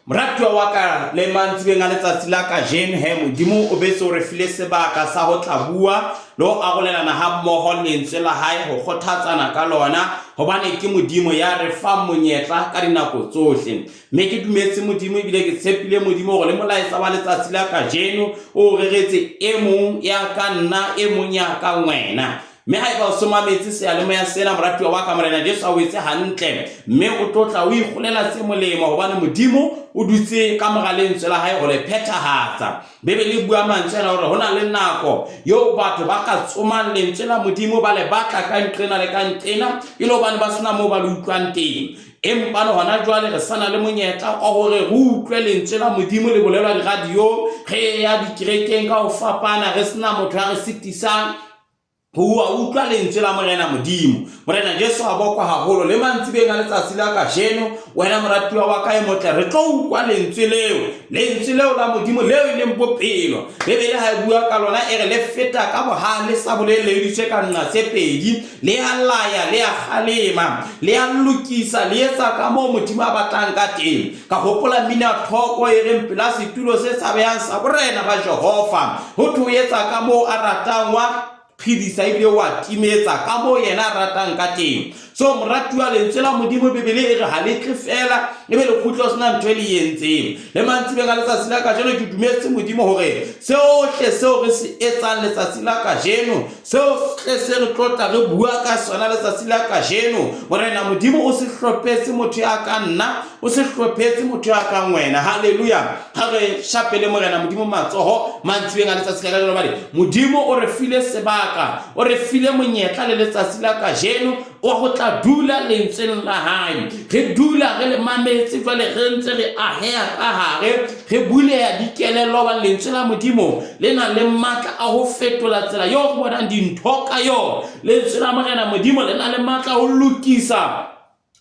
Moratuwa wa ka le mantsibeng a letsatsi la kajeno he Modimo o betse o re file sebaka sa ho tla bua le ho arolelana ha mmoho lentswe la hae ho kgothatsana ka lona hobane ke Modimo ya re fang monyetla ka dinako tsohle. Mme ke dumetse Modimo ebile ke tshepile Modimo hore le molaetsa wa letsatsi la kajeno o reretse e mong ya ka nna e mong ya ka wena. Mme haeba o se mametse seyalemoya sena, moratuwa wa ka, Morena Jesu a o etse hantle, mme o tlo tla o ikgolela tse molemo, hobane Modimo o dutse ka mora lentswe la hae ho le phethahatsa. Bibele e bua mantswe ana hore ho na le nako eo batho ba ka tsomang lentswe la Modimo ba le batla ka nqena le ka nqena, e le hobane ba sena moo ba le utlwang teng. Empa le hona jwale re sa na le monyetla wa hore re utlwe lentswe la Modimo le bolelwa diradiong, re ya dikerekeng ka ho fapana, re sena motho ya re sitisang. Ho a utlwa lentswe la Morena Modimo. Morena Jesu a bokwa haholo le mantsibeng a letsatsi la kajeno. Wena moratuwa wa ka e motle, re tlo utlwa lentswe leo, lentswe leo la Modimo leo e leng bophelo. Bibele ha e bua ka lona e re le feta ka bohale sabole e leoditswe ka nqa tse pedi, le a laya, le a kgalema, le a lokisa, le etsa ka moo Modimo a batlang ka teng. Ka hopola mmina thoko e reng pela setulo se tshabehang sa borena ba Jehova. Ho thwe o etsa ka moo a ratang, wa phedisa ebile wa timetsa ka moo yena a ratang ka teng. So moratuwa, lentswe la Modimo Bibele e re ha le tle feela ebe le kgutle ho sena ntho e le entseng. Le mantsibeng a letsatsi la kajeno ke dumetse Modimo hore seohle seo re se etsang letsatsi la kajeno, seo tle se re tlotla re bua ka sona letsatsi la kajeno, Morena Modimo o se hlophetse motho ya ka nna, o se hlophetse motho ya kang wena. Haleluya! Ha re shapele Morena Modimo matsoho mantsibeng a letsatsi la kajeno, hobane Modimo o re file sebaka, o re file monyetla le letsatsi la kajeno wa ho tla dula lentsweng la hae. Re dula re le mametse jwale re ntse re aheha ka hare, re buleha dikelello, hobane lentswe la Modimo le na le matla a ho fetola tsela eo re bonang dintho ka yona. Lentswe la Morena Modimo le na le matla a ho lokisa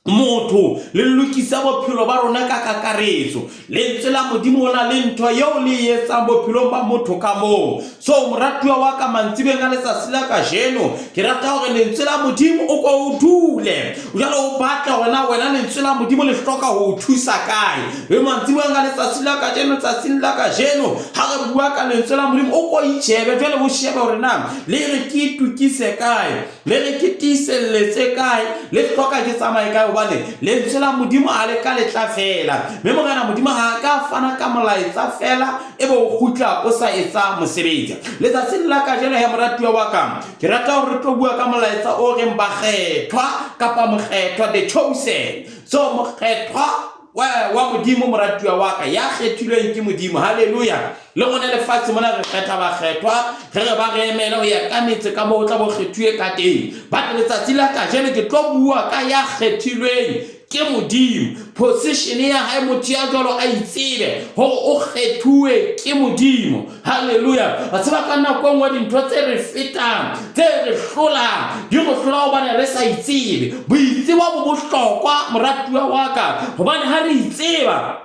motho, le lokisa bophelo ba rona ka kakaretso. Lentswe la Modimo o na le ntho eo le e etsang bophelong ba motho ka moo. So moratuwa wa ka, mantsibeng a letsatsi la kajeno ke rata hore lentswe la Modimo o ko o dule jwale o batla hore na wena lentswe la Modimo le hloka ho o thusa kae. Re mantsibeng a letsatsi la kajeno, tsatsing la kajeno ha re bua ka lentswe la Modimo o ko itjhebe jwale, o shebe hore na le re ke itokise kae, le re ke tiiselletse kae, le hloka ke tsamaye kae, hobane lentswe la Modimo ha le ka le tla fela. Mme Morena Modimo ha a ka fana ka molaetsa fela e be o kgutla o sa etsa mosebetsi. Letsatsing la kajeno he moratuwa wa ka, ke rata hore re tlo bua ka molaetsa o reng bakgethwa kapa mokgethwa, the chosen. So mokgethwa wa Modimo, moratuwa wa ka, ya kgethilweng ke Modimo. Haleluya! Le rona lefatshe mona re kgetha bakgethwa, re re ba re emele ho ya ka metse ka moo o tla bo kgethuwe ka teng. But letsatsi la kajeno ke tlo bua ka ya kgethilweng ke Modimo. Position ya hae, motho ya jwalo a itsebe hore o kgethuwe ke Modimo. Haleluya! Wa tseba ka nako e nngwe dintho tse re fetang, tse re hlolang, di re hlola hobane re sa itsebe. Boitsebo bo bohlokwa, moratuwa wa ka, hobane ha re itseba,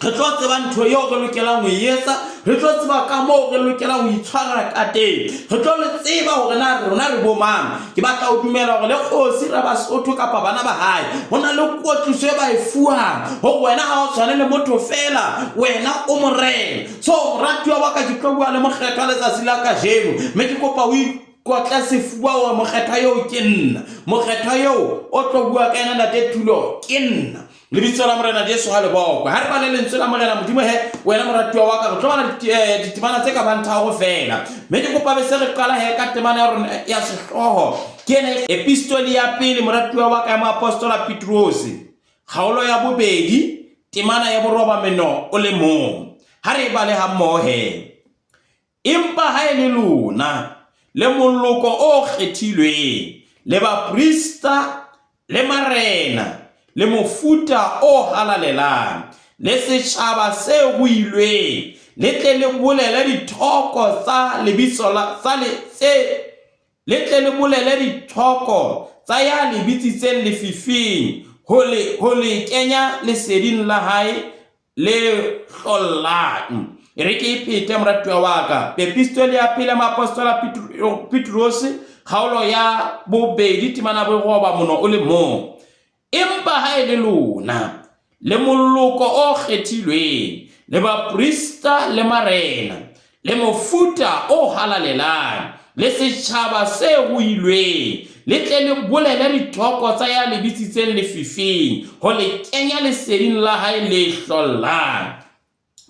re tlo tseba ntho eo re lokelang ho e etsa, re tlo tseba ka moo re lokelang ho itshwara ka teng, re tlo le tseba hore na rona re bo mang. Ke batla ho dumela hore le kgosi Rabasotho kapa bana ba hae ho na le kwetliso e ba e fuwang hore wena ha o tshwane le motho feela, wena o morena. So moratuwa wa ka, ke tlo bua le mokgethwa letsatsi la kajeno, mme ke kopa o ikotle sefuba hore mokgethwa eo ke nna. Mokgethwa eo o tlo bua ka yena Ntate Thulo ke nna. Lebitso la Morena Jesu ha le bokwe. Ha re bale lentswe la Morena Modimo he, wena moratuwa wa ka, re tlo bala ditemana tse ka bang tharo feela. Mme ke kopa be se re qala he ka temana ya rona ya sehlooho. Ke ena epistoli ya pele moratuwa wa ka ya moapostola Petrose. Kgaolo ya bobedi, temana ya boroba meno o le mong. Ha re e bale ha mmoho he. Empa ha e le lona, le moloko o kgethilweng, le baprista, le marena, le mofuta o halalelang, le setjhaba se ruilweng, le tle le bolele dithoko tsa lebitso la, tsa le, tse, le tle le bolele dithoko tsa ya le bitsitseng lefifing, ho le, ho le kenya leseding la hae le hlollang. E re ke e phete, moratuwa wa ka. Epistole ya pele ya moapostola Petrose, kgaolo ya bobedi, temana boroba mono o le mong. Empa ha e le lona, Le moloko o kgethilweng, le baprista le marena, le mofuta o halalelang, le setjhaba se ruilweng, le tle le bolele dithoko tsa ya le bitsitseng lefifing ho le kenya leseding la hae le hlollang.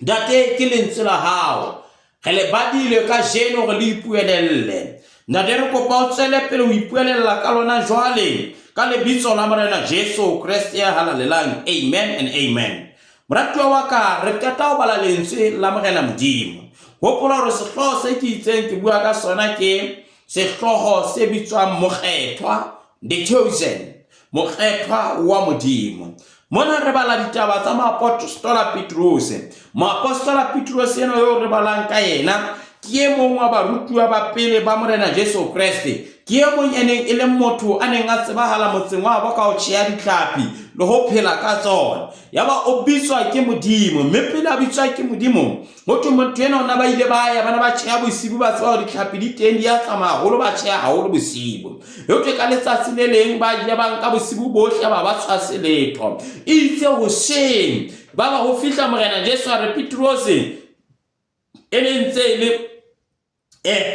Ntate, ke lentswe la hao. Re le badile kajeno hore le ipuelelle. Ntate, re kopa o tswele pele ho ipuelella ka lona jwale, ka lebitso la Morena Jesu Kreste ya halalelang. Amen and amen. Moratuwa wa ka, re qeta ho bala lentswe la Morena Modimo. Hopola hore sehlooho se ke itseng ke bua ka sona ke sehlooho se bitswang Mokgethwa, The Chosen. Mokgethwa wa Modimo. Mona re bala ditaba tsa moapostola Petrose. Moapostola Petrose eno eo re balang ka yena ke e mong wa barutuwa ba pele ba Morena Jesu Kreste. Ke e mong e neng e le motho a neng a tsebahala motseng wa habo ka ho tjheha ditlhapi le ho phela ka tsona. Yaba o bitswa ke Modimo, mme pele a bitswa ke Modimo, Ho thwe motho enwa ona ba ile ba ya bana ba tjheha bosibu ba tseba hore ditlhapi di teng di a tsamaya haholo ba tjheha haholo bosibu. Ho thwe ka letsatsi le leng ba ile ba nka bosibu bohle ba ba tshwase letho. Itse hoseng ba ba ho fihla Morena Jesu a re Petrose e ne ntse e le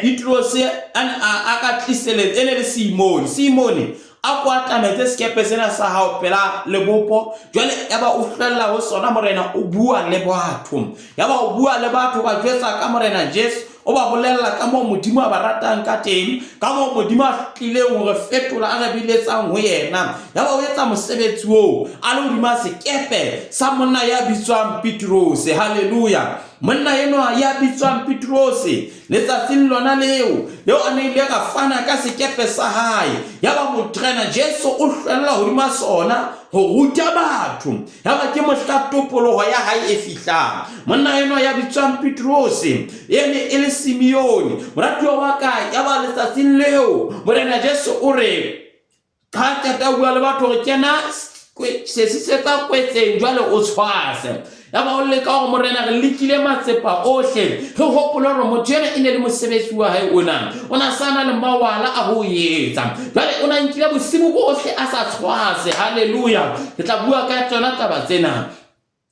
Petrose a ka tliseletsa e ne le Simone. Simone a ko atametse sekepe sena sa hao pela lebopo jwale yaba o hlwella ho sona morena o bua le batho yaba o bua le batho ba jwetsa ka morena Jesu o ba bolella ka moo modimo a ba ratang ka teng ka moo modimo a tlileng hore fetola a re biletsang ho yena yaba o etsa mosebetsi oo a le hodima sekepe sa monna ya bitswang Petrose. Haleluya. Monna enwa ya bitswang Petrose, letsatsing lona leo, leo a ne ile a fana ka sekepe sa hae, yaba Morena Jesu o hlwella hodima sona ho ruta batho. Yaba ke mohla topoloho ya hae e fihlang. Monna enwa ya bitswang Petrose, e ne e le Simeone, moratuwa wa ka, yaba letsatsing leo Morena Jesu o re, Ha qeta bua le batho hore kena sesisetsa kwetseng jwale o tshwase. Yaba o leka hore morena re lekile matsepa ohle, re hopole hore motho ena e ne le mosebetsi wa hae ona. O na sa na le mawala a ho etsa. Jwale o na nkile bosibu bohle a sa tshwase. Hallelujah. Ke tla bua ka tsona taba tsena.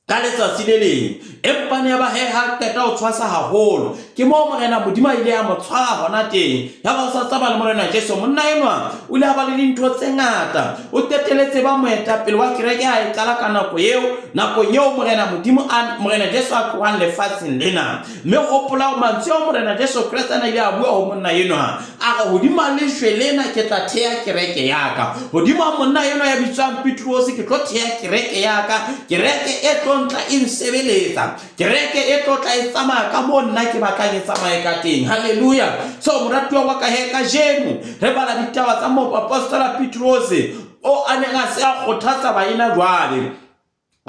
Ka letsatsi le leng, empa ne ba he ha qeta ho tshwasa haholo. Ke moo Morena Modimo a ile a mo tshwara hona teng. Yaba o sa tsamaya le Morena Jesu. Monna enwa o ile a ba le dintho tse ngata. O qeteletse ba moetapele wa kereke ha e qala ka nako eo, nakong eo Morena Modimo a Morena Jesu a tlohang lefatsheng lena. Mme hopola mantswe ao Morena Jesu Kreste a na ile a bua ho monna enwa. A re, Hodima lejwe lena ke tla thea kereke ya ka. Hodima monna enwa ya bitswang Petrose ke tlo thea kereke ya ka, kereke e tlo ntla e nsebeletsa, kereke e tlo tla e tsamaya ka moo nna ke batlang e tsamaye ka teng. Halleluja! So moratuwa wa ka he, kajeno re bala ditaba tsa moapostola Petrose o a neng a se a kgothatsa baena jwale.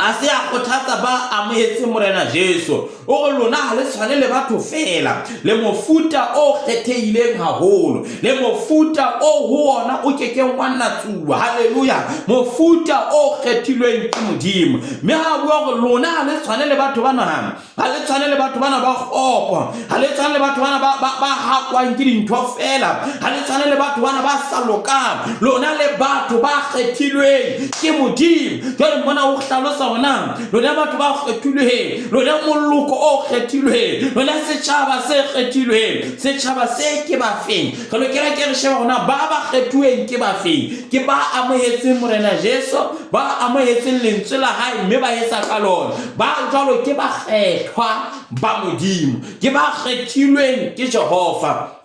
A se a kgothatsa ba amohetseng Morena Jesu. O re lona ha le tshwane le batho feela, le mofuta o kgethehileng haholo, le mofuta o ho wona o ke keng wa natsuwa. Haleluya! Mofuta o kgethilweng ke Modimo. Mme ha bua hore lona ha le tshwane le batho ba naha, ha le tshwane le batho bana ba kgopo, ha le tshwane le batho bana ba hakwang ke dintho feela, ha le tshwane le batho bana ba sa lokang. Lona le batho ba kgethilweng ke Modimo. Jwale mona o hlalosa hore na lona batho ba kgethilweng, lona moloko o kgethilweng, lona setjhaba se kgethilweng, setjhaba se ke bafeng? Re lokela ke re shebe hore na ba ba kgethuweng ke bafeng? Ke ba amohetseng Morena Jesu, ba amohetseng lentswe la hae mme ba etsa ka lona. Ba jwalo ke bakgethwa ba Modimo, ke ba kgethilweng ke Jehova.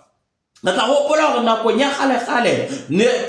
Re tla hopola hore nakong ya kgale-kgale,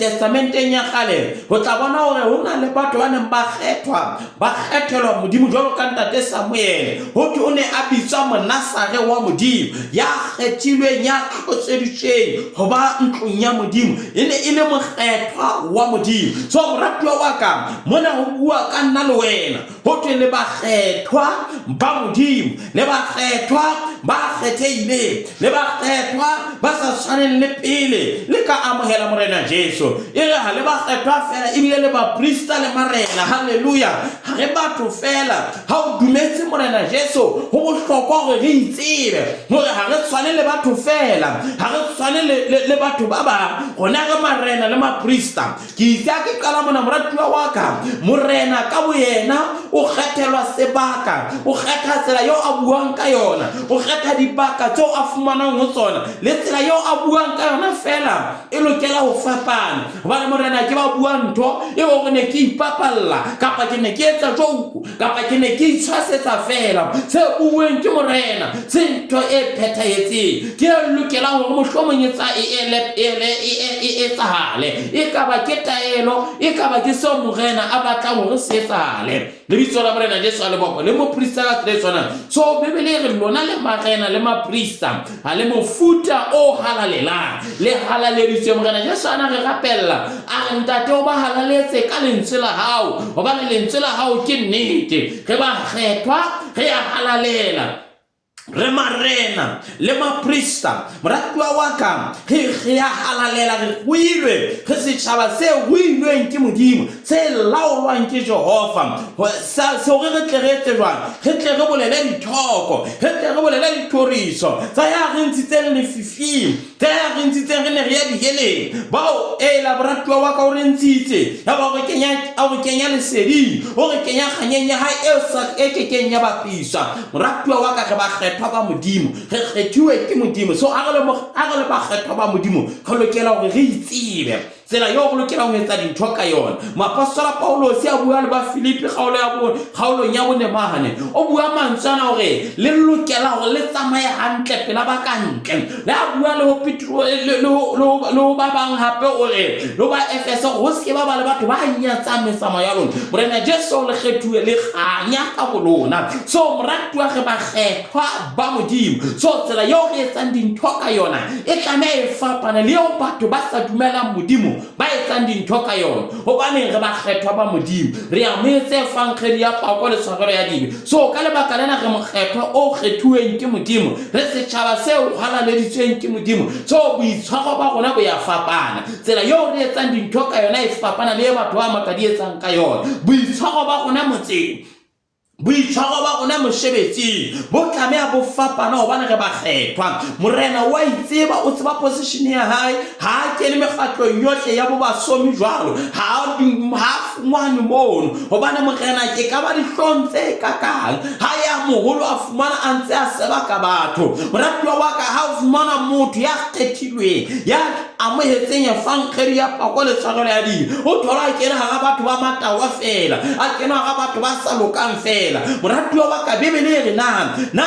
testamenteng ya kgale, ho tla bona hore ho na le batho ba neng ba kgethwa, ba kgethelwa Modimo jwalo ka ntate Samuele. Ho thwe o ne a bitswa Monasare wa Modimo, ya kgethilweng, ya tlotseditsweng ho ba ntlong ya Modimo. E ne e le mokgethwa wa Modimo. So moratuwa wa ka, mona ho bua ka nna le wena. Ho thwe le bakgethwa ba Modimo, le bakgethwa ba kgethehileng, le bakgethwa ba sa tshwaneng le pele le ka amohela Morena Jesu. E re ha le bakgethwa feela, ebile le baprista le marena. Halleluja! Ha re batho feela. Ha o dumetse Morena Jesu, ho bohlokwa hore re itsebe hore ha re tshwane le batho feela, ha re tshwane le batho ba bang. Rona re marena le maprista. Ke itse ha ke qala mona, moratuwa wa ka, Morena ka boyena o O kgethelwa sebaka, o kgetha tsela eo a buang ka yona, o kgetha dibaka tseo a fumanang ho tsona, le tsela eo a buang ka yona feela e lokela ho fapana. Hobane Morena ke ba bua ntho e hore ne ke ipapalla, kapa ke ne ke etsa joke, kapa ke ne ke itshwasetsa feela. Se buuweng ke Morena se ntho e phethahetseng, ke e lokelang hore mohlomong e tsa e ele ele e etsahale. E ka ba ke taelo, e ka ba ke seo Morena a batlang hore se etsahale. Lebitso la Morena Jesu a le bokwe. Le moprista ka tsela e tshwanang. So Bibele e re lona le marena le maprista, ha le mofuta o halalelang, le halaleditswe. Morena Jesu a na re rapella, a re Ntate o ba halaletse ka lentswe la hao, hobane lentswe la hao ke nnete. Re ba kgethwa, re a halalela. Re marena le maprista. Moratuwa wa ka, re re a halalela, re ruilwe, re setjhaba se ruilweng ke Modimo, se laolwang ke Jehova. Hore re tle re etse jwang? Re tle re bolele dithoko, re tle re bolele dithoriso tsa ya re ntshitseng lefifing, tsa ya re ntshitseng re ne re ya diheleng. Bao, ee, moratuwa wa ka o re ntshitse, ya ba o re kenya, o re kenya leseding, o re kenya kganyeng ya hae e sa, e kekeng ya bapiswa. Moratuwa wa ka, re bakgethwa ba Modimo, re kgethiwe ke Modimo. So ha re le ha re le bakgethwa ba Modimo, re lokela hore re itsebe tsela eo re lokelang ho etsa dintho ka yona. Moapostola Paulosi a bua le Bafilipi kgaolo ya bo kgaolong ya bone mane, o bua mantswe ana hore le lokela hore le tsamaye hantle pela ba ka ntle. Le a bua le ho Petro le ho ba bang hape o re le ho ba Efese ho se ke ba ba le batho ba nyatsang metsamao ya lona. Morena Jesu le kgethuwe le kganya ka bolona. So moratuwa, re bakgethwa ba Modimo. So tsela eo re etsang dintho ka yona e tlameha e fapane le eo batho ba sa dumelang Modimo ba etsang dintho ka yona. Hobaneng? Re bakgethwa ba Modimo, re amohetse evangeli ya pako le tshwarelo ya dibe. So ka lebaka lena re mokgethwa o kgethuweng ke Modimo, re setjhaba se halaleditsweng ke Modimo. So boitshwaro ba rona bo ya fapana, tsela eo re etsang dintho ka yona e fapana le e batho ba maka di etsang ka yona. Boitshwaro ba rona motseng, boitshwaro ba rona mosebetsing bo tlameha bo fapana, hobane re bakgethwa. Morena o a itseba, o tseba position ya hae, ha a kene mekgatlong yohle ya bo basomi jwalo, ha a fumane mono, hobane Morena ke ka ba dihlong tse kakang ha ya moholo a fumana a ntse a seba ka batho. Moratuwa wa ka, ha o fumana motho ya kgethilweng, ya amohetseng evangeli ya pako le tshwarelo ya dibe, o thola a kene hara batho ba matawa feela, a kene hara batho ba sa lokang feela. Moratuwa wa ka, Bibele e re na na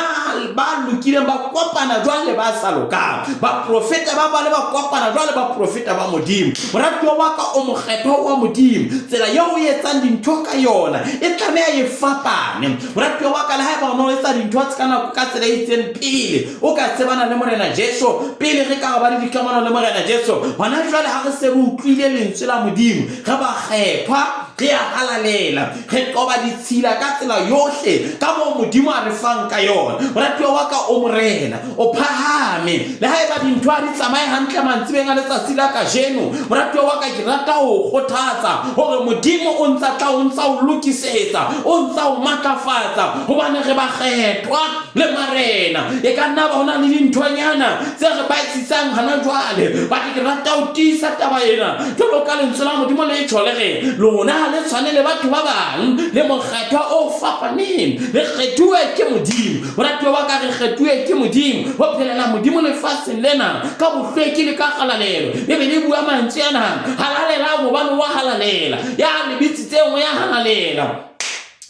ba lokileng ba kopana jwang le ba sa lokang? Baprofeta ba bale ba kopana jwang le baprofeta ba Modimo? Moratuwa wa ka, o mokgethwa wa Modimo, tsela eo o etsang dintho ka yona e tlameha e fapane. Moratuwa wa ka, le haeba o ne o etsa dintho ka nako ka tsela e itseng pele o ka tsebana le Morena Jesu, pele re ka ba le dikamano le Morena Jesu, hona jwale ha re se re utlwile lentswe la Modimo, re bakgethwa, re a halalela, re qoba ditshila ka tsela yohle ka moo Modimo a re fang ka yona. Moratuwa wa ka, o Morena, o phahame. Le haeba dintho ha di tsamaye hantle mantsibeng a letsatsi la kajeno, moratuwa wa ka, ke rata ho o kgothatsa hore Modimo o ntsa tla, o ntsa o lokisetsa, o ntsa o matlafatsa, hobane re bakgethwa le marena. E ka nna ba ho na le dinthonyana tse re baetsisang hana jwale, but ke rata ho tiisa taba ena jwalo ka lentswe la Modimo le tjho le re lona ha le tshwane le batho ba bang, le mokgethwa o fapaneng, le kgethuwe ke Modimo. Moratuwa wa ka, re kgethuwe ke Modimo ho phelela Modimo lefatsheng lena ka bohlweki le ka kgalalelo. Bibele e bua mantswe ana, halalelang hobane wa halalela, ya le bitsitseng o ya halalela.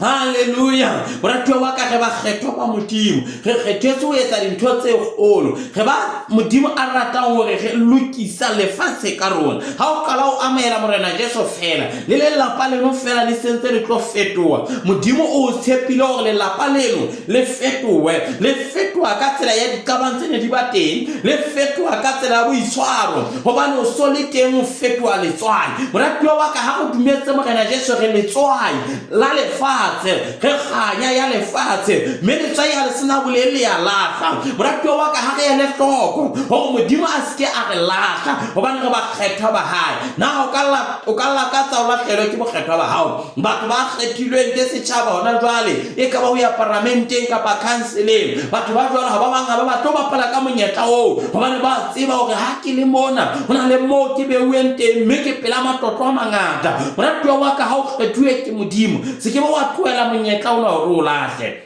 Haleluya! Moratuwa wa ka, re bakgethwa ba Modimo, re kgethetswe ho etsa dintho tse kgolo. Re ba Modimo a ratang hore re lokisa lefatshe ka rona. Ha o qala ho amohela Morena Jesu feela, le lelapa leno feela le sentse le tlo fetoha. Modimo o tshepile hore lelapa leno le fetohe, le fetoha ka tsela ya diqabang tse ne di ba teng, le fetoha ka tsela ya boitshwaro, hobane o so le teng o fetoha letswai. Moratuwa wa ka, ha o dumetse Morena Jesu, re letswai la lefatshe, re kganya ya lefatshe, mme letswai ha le sena boleng le ya lahla. Moratuwa wa ka, ha re ele hloko hore Modimo a se ke a re lahla, hobane re bakgethwa ba hae. Na o ka lakatsa o lahlehelwe ke bokgethwa ba hao? Batho ba kgethilweng ke setjhaba hona jwale, e ka ba ho ya paramenteng kapa khanseleng, batho ba jwalo ha ba bang ha ba batle ho bapala ka monyetla oo, hobane ba tseba hore ha ke le mona ho na le moo ke beuweng teng, mme ke pela matlotlo a mangata. Moratuwa wa ka, ha o kgethuwe ke Modimo, se ke be wa tlohela monyetla ona hore o lahle.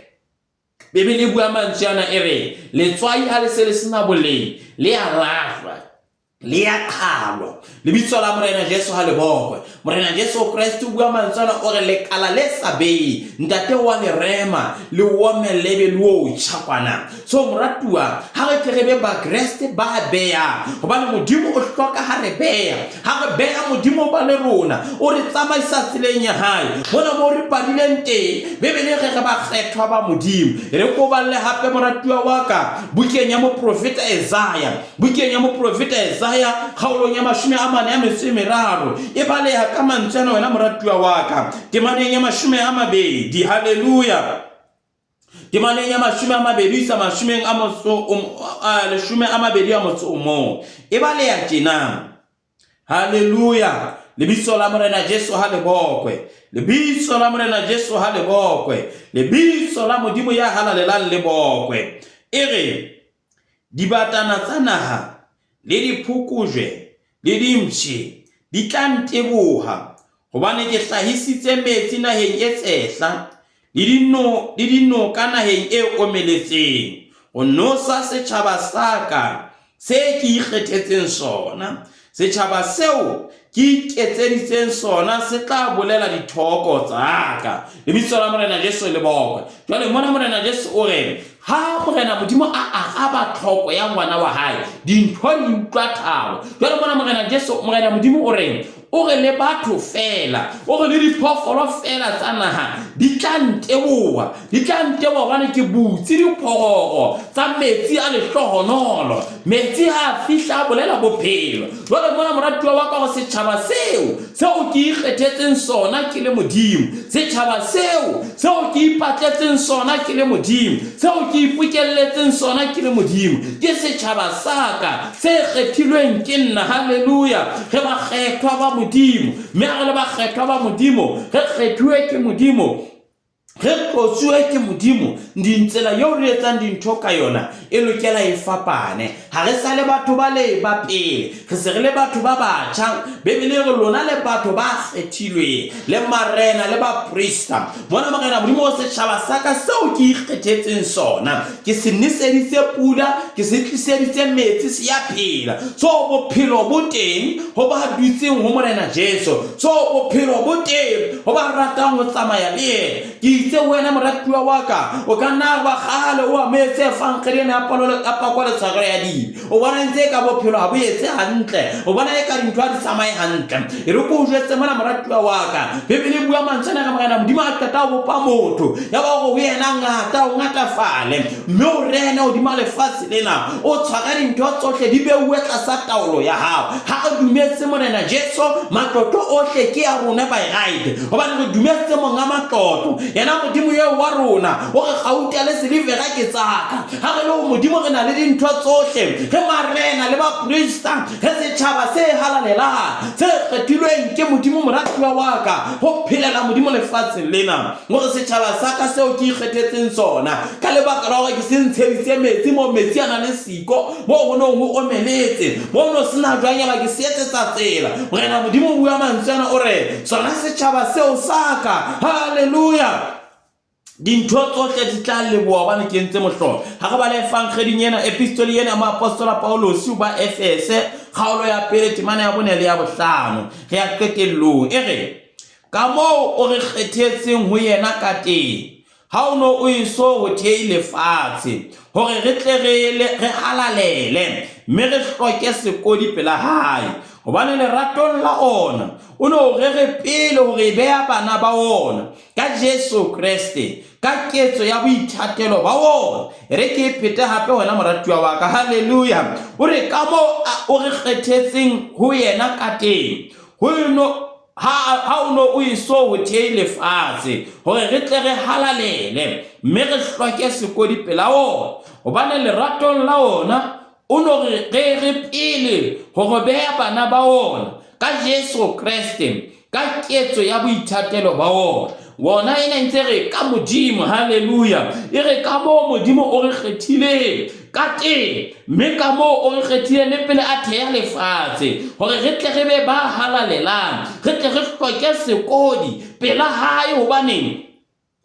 Bibele e bua mantswe ana e re letswai ha le se le sena boleng le a lahlwa le ya qhalwa. Lebitso la Morena Jesu ha le bokwe. Morena Jesu Kreste o bua mantswe ana o re lekala le sa beye ntate wa le rema le omelle be le o tjha kwana. So moratuwa ha re tle re be Bakreste ba beyang hobane Modimo o hloka ha re beya. Ha re beha Modimo ba le rona, o re tsamaisa tseleng ya hae. Mona moo re padileng teng, Bibele e re re bakgethwa ba Modimo. E re ko balle hape moratuwa wa ka bukeng ya moprofeta Esaia, bukeng ya moprofeta Esaia kgaolong ya 43. E baleha ka mantswe ana wena moratuwa wa ka, temaneng ya 20. Haleluya. Temaneng ya 20 isa mashomeng a motso a 21. E baleha tjena. Haleluya. Lebitso la Morena Jesu ha le bokwe. Lebitso la Morena Jesu ha le bokwe. Lebitso la Modimo ya halalelang le bokwe. E re dibatana tsa naha le diphokojwe le dimpshe di tla nteboha hobane ke hlahisitse metsi naheng e tshehla le dino le dinoka naheng e omeletseng ho nosa setjhaba sa ka se ke ikgethetseng sona. Setjhaba seo ke iketseditseng sona se tla bolela dithoko tsa ka. Lebitso la Morena Jesu le bokwe. Jwale mona Morena Jesu o re ha Morena Modimo a araba tlhoko ya ngwana wa hae, dintho di utlwa thabo. Jwale mona Morena Jesu, Morena Modimo o re o re le batho feela, o re le diphoofolo feela tsa naha di tla nteboha, di tla nteboha hobane ke butse diphororo tsa metsi a lehlohonolo. Metsi ha a fihla a bolela bophelo. Jwale mona moratuwa wa ka, gore setjhaba seo seo ke ikgethetseng sona ke le Modimo, setjhaba seo seo ke ipatletseng sona ke le Modimo, seo ke ipokelletseng sona ke le Modimo, ke setjhaba sa ka se kgethilweng ke nna. Haleluya! Re bakgethwa ba Modimo, mme ha re le bakgethwa ba Modimo, re kgethuwe ke Modimo, re tlotsuwe ke Modimo. Ditsela eo re etsang dintho ka yona e lokela e fapane. Ha re sa le batho ba le ba pele, re se re le batho ba batjha. Bibele e re lona le batho ba kgethilweng, le marena le baprista. Mona Morena Modimo o setjhaba sa ka seo ke ikgethetseng sona, ke se neseditse pula, ke se tliseditse metsi, se ya phela. So bophelo bo teng ho ba dutseng ho Morena Jesu. So bophelo bo teng ho ba ratang ho tsamaya le yena. Ke itse ho wena moratuwa wa ka, o ka nna ba kgale o amohetse efankgedi ena ya palo ya pako le tshwarelo ya dibe. O bona ntse e ka bophelo ha bo etse hantle, o bona e ka dintho ha di tsamaye hantle. E re ko o jwetse mona moratuwa wa ka, Bibele e bua mantswe ana ka Morena Modimo a qeta ho bopa motho, ya ba hore ho yena ngata o ngatafale, mme o rene hodima lefatshe lena, o tshware dintho tsohle di beuwe tlasa taolo ya hao. Ha re dumetse Morena Jesu, matlotlo ohle ke a rona by right, hobane re dumetse monga matlotlo, yena Modimo eo wa rona, o re gauta le silivera ke tsaka. Ha re le ho Modimo re na le dintho tsohle, re marena le baprista, re setjhaba se halalelang, se kgethilweng ke Modimo moratuwa wa ka, ho phelela Modimo lefatsheng lena. Hore setjhaba sa ka seo ke ikgethetseng sona, ka lebaka la hore ke se ntsheditse metsi moo metsi a nang le siko, moo ho nong ho omeletse, moo no sena jwang, yaba ke se etsetsa tsela. Morena Modimo o bua mantswe ana o re, sona setjhaba seo sa ka, haleluya, dintho tsohle di tla leboha hobane ke entse mohlolo. Ha re bale efankgeding ena, epistoli ena ya moapostola Paulosi ho ba Efese, kgaolo ya 1, temana ya 4 le ya 5. Re ya qetellong. E re, ka moo o re kgethetseng ho yena ka teng, ha o no o eso ho thei lefatshe, hore re tle re halalele, mme re hloke sekodi pela hae. Hobane leratong la ona, o no o rere pele hore e beha bana ba ona, ka Jesu Kreste, ka ketso ya boithatelo ba wona. E re ke e phete hape wena moratuwa wa ka. Haleluya. O re ka moo o re kgethetseng ho yena ka teng, ho no ha o no o eso ho thei lefatshe, hore re tle re halalele, mme re hloke sekodi pela wona. Hobane leratong la wona o no re rere pele hore beha bana ba wona ka Jesu Kreste, ka ketso ya boithatelo ba wona. Wona ena ntse re ka Modimo, haleluya, e re ka moo Modimo o re kgethileng ka teng, mme ka moo o re kgethileng le pele a theha lefatshe, hore re tle re be ba halalelang, re tle re hloke sekodi pela hae. Hobaneng?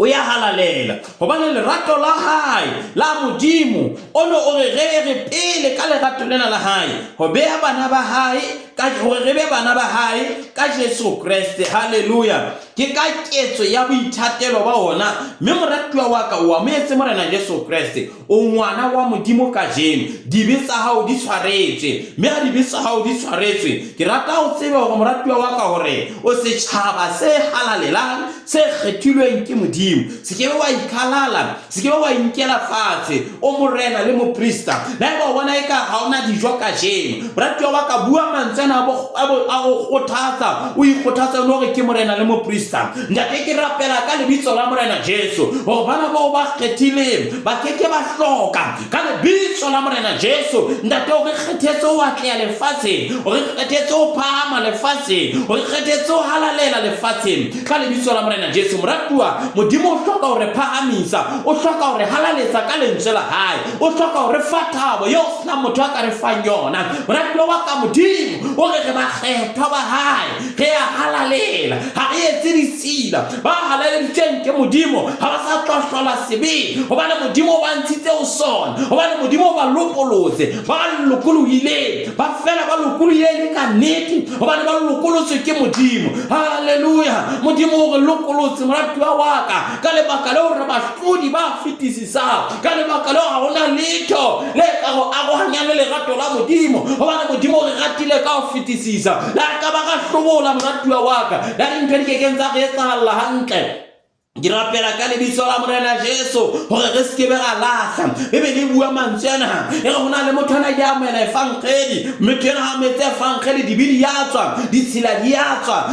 O ya halalela hobane lerato la hae la Modimo o ne o re rere pele ka lerato lena la hae ho beha bana ba hae ka hore re be bana ba hae ka Jesu Kreste. Haleluya! Ke ka ketso ya boithatelo ba ona mme moratuwa wa ka o amohetse Morena Jesu Kreste. O ngwana wa Modimo kajeno. Dibe tsa hao di tshwaretswe. Mme ha dibe tsa hao di tshwaretswe, ke rata o tsebe hore moratuwa wa ka hore o setjhaba se halalelang se kgethilweng ke Modimo. Se ke be wa ikhalala, se ke be wa inkela fatshe. O morena le moprista. Le haeba o bona eka ha o na dijo kajeno, moratuwa wa ka, bua mantswe ana a go kgothatsa, o ikgothatsa le hore ke morena le moprista. Ntate, ke rapela ka lebitso la Morena Jesu hore bana bao ba kgethileng ba ke ke ba hloka ka lebitso la Morena Jesu. Ntate, o re kgethetse ho atleha lefatsheng, o re kgethetse ho phahama lefatsheng, o re kgethetse ho halalela lefatsheng ka lebitso la Morena Jesu. Moratuwa, Modimo o hloka ho re phahamisa, o hloka ho re halaletsa ka lentswe la hae, o hloka ho re fa thabo eo senang motho a ka re fang yona. Moratuwa wa ka, Modimo o re re bakgethwa ba hae, re a halalela, ha re etse ditshila. Ba halaleditsweng ke Modimo ha ba sa tlo hlola sebeng, hobane Modimo o ba ntshitse ho sona, hobane Modimo o ba lopolotse. Ba lokolohileng ba fela ba lokolohile e le ka nnete, hobane ba lokolotswe ke Modimo. Haleluya! Modimo o re lokolotse, moratuwa wa ka, ka lebaka leo re bahlodi ba fetisisang. Ka lebaka leo ha hona letho le ka go arohanyang le lerato la Modimo, hobane Modimo o re ratile ka ho fetisisa. Le ha ka ba ra hlobola, moratuwa wa ka, le ha dintho di ke keng tsa re etsahalla hantle, ke rapela ka lebitso la Morena Jesu hore re se ke be ra lahla. Bibele e bua mantswe ana, e re ho na le motho ana ile a amohela efankgedi, motho ena ha amohetse efankgedi, dibe di ya tswa, ditshila di ya tswa,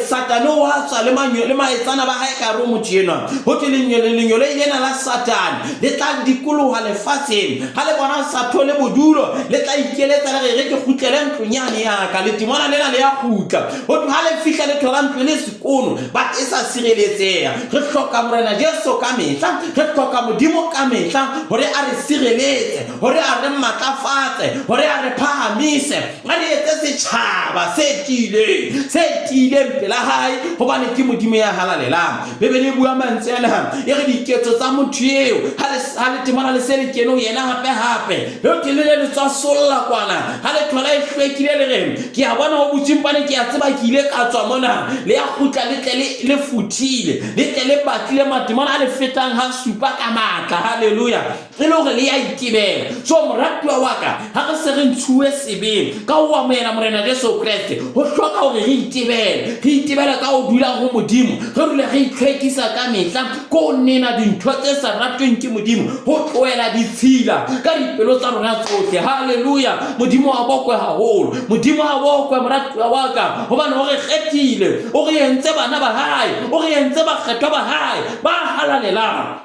Satane o a tswa le maetsana ba hae ka hare ho motho enwa. Ho thwe lenyoloi lena la Satane le tla dikoloha lefatsheng, ha le bona sa thole bodulo, le tla ikeletsa le re, re ke kgutlele ntlong yane ya ka. Letimona lena le ya kgutla. Ho thwe ha le fihla le thola ntlo e le kono ba e sa sireletseha. Re hloka Morena Jesu ka mehla, re hloka Modimo ka mehla hore a re sireletse, hore a re matlafatse, hore a re phahamise, a re etse setjhaba se tiileng, se tiileng pela hae, hobane ke Modimo ya halalelang. Bibele e bua mantswe ana, e re diketso tsa motho eo ha le temana le se le kene ho yena hape hape, leo ke le le tswa solla kwana, ha le thola e hlwekile le re, Ke a bona ho butswe mpane ke a tseba ke ile ka tswa mona. Le ya kgutla le tle le, le futhile, le tle le batlile matimona a le fetang ha supa ka matla. Haleluya. E le hore le ya itebela. So moratuwa wa ka, ha re se re ntshuwe sebeng ka ho amohela Morena Jesu Kreste, ho hloka hore re itebele. Re itebele ka ho dula ho Modimo, re dule re itlhwekisa ka mehla, ko nena dintho tse sa ratweng ke Modimo, ho tlohela ditshila ka dipelo tsa rona tsohle. Haleluya! Modimo a bokwe haholo, Modimo a bokwe, moratuwa wa ka, hobane o re kgethile, o re entse bana ba hae, o re entse bakgethwa ba hae ba halalelang.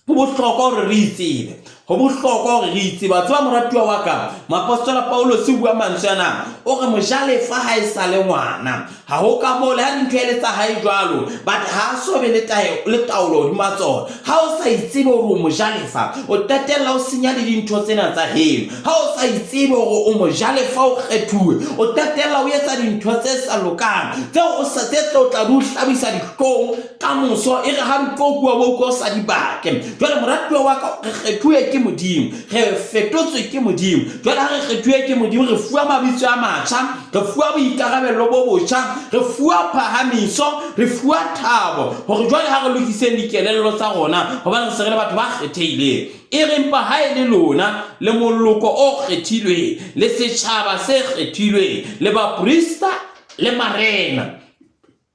Ho bohlokwa hore re itsebe, ho bohlokwa hore re itsebe. Wa tseba moratuwa wa ka, moapostola Paulose o bua mantswe ana, o re mojalefa ha e sa le ngwana, ha ho ka moo le ha dintho e le tsa hae jwalo, but ha a so be le le taolo hodima tsona. Ha o sa itsebe hore o mojalefa, o qetella o senya le dintho tsena tsa heno. Ha o sa itsebe hore o mojalefa, o kgethuwe, o qetella o etsa dintho tse sa lokang, tseo o sa tse tlo tla di o hlabisa dihlong ka moso, e re ha di tlo bua bo utlwa o sa di batle. Jwale moratuwa wa ka, re kgethuwe ke Modimo, re fetotswe ke Modimo. Jwale ha re kgethuwe ke Modimo, re fuwa mabitso a matjha, re fuwa boikarabello bo botjha, re fuwa phahamiso, re fuwa thabo, hore jwale ha re lokiseng dikelello tsa rona, hobane re se re le batho ba kgethehileng. E re empa ha e le lona, le moloko o kgethilweng, le setjhaba se kgethilweng, le baprista le marena,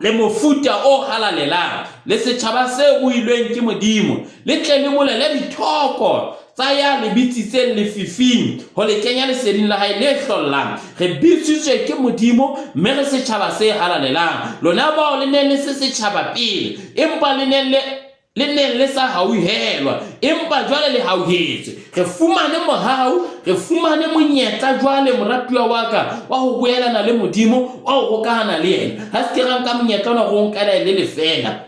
le mofuta o halalelang, le setjhaba se ruilweng ke Modimo, le tle le bolele dithoko tsa ya le bitsitseng lefifing ho le kenya leseding la hae le hlollang. Re bitsitswe ke Modimo, mme re setjhaba se halalelang. Lona bao le neng le se setjhaba pele, empa le neng le le neng le sa hauhelwa, empa jwale le hauhetswe. Re fumane mohau, re fumane monyetla jwale, moratuwa wa ka, wa ho boelana le Modimo, wa ho hokahana le yena. Ha se ke ra nka monyetla ona re o nkela e le lefeela.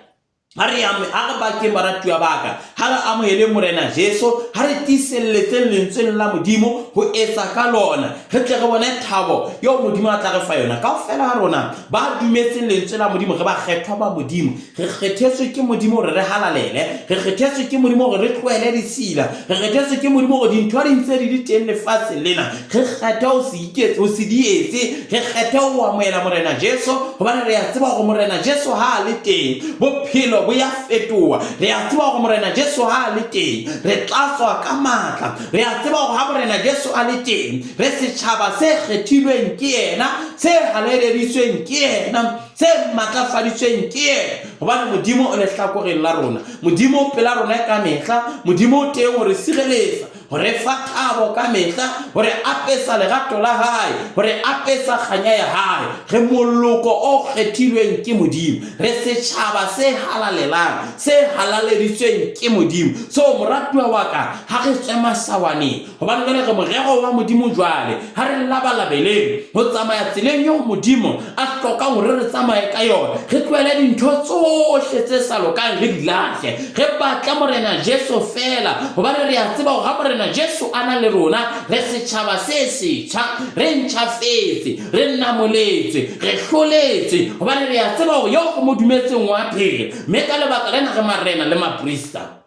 Ha re ha re bakeng baratuwa ba ka, ha re amoheleng Morena Jesu, ha re tiiselletseng lentsweng la Modimo ho etsa ka lona, re tle re bone thabo eo Modimo a tla re fa yona. Kaofela ha rona ba dumetseng lentswe la Modimo re bakgethwa ba Modimo. Re kgethetswe ke Modimo hore re halalele, re kgethetswe ke Modimo hore re tlohele ditshila, re kgethetswe ke Modimo hore dintho di ntse di le teng lefatsheng lena, re kgethe ho se iketse, ho se di etse, re kgethe ho amohela Morena Jesu, hobane re a tseba hore Morena Jesu ha a le teng, bophelo bo ya fetoha. Re a tseba hore Morena Jesu ha a le teng, re tlatswa ka matla. Re a tseba hore ha Morena Jesu a le teng, re setjhaba se kgethilweng ke yena, se halaleditsweng ke yena, se matlafaditsweng ke yena, hobane Modimo o lehlakoreng la rona. Modimo o pela rona ka mehla. Modimo o teng ho re sireletsa, ho re fa thabo ka mehla, ho re apesa lerato la hae, ho re apesa kganya ya hae. Re moloko o kgethilweng ke Modimo. Re setjhaba se halalelang, se halaleditsweng ke Modimo. So, moratuwa wa ka, ha re tswe masawaneng, Gobane jwale re morero wa Modimo jwale, ha re labalabeleng ho tsamaya tseleng eo Modimo a hlokang hore re tsamaye ka yona, re tlohele dintho tsohle tse sa lokang re di lahle, re batle Morena Jesu feela, hobane re a tseba hore ha Morena Jesu a na le rona, re setjhaba se setjha, re ntjhafetse, re namoletswe, re hloletswe, hobane re a tseba hore eo re mo dumetseng wa phela, mme ka lebaka lena re marena le maprista.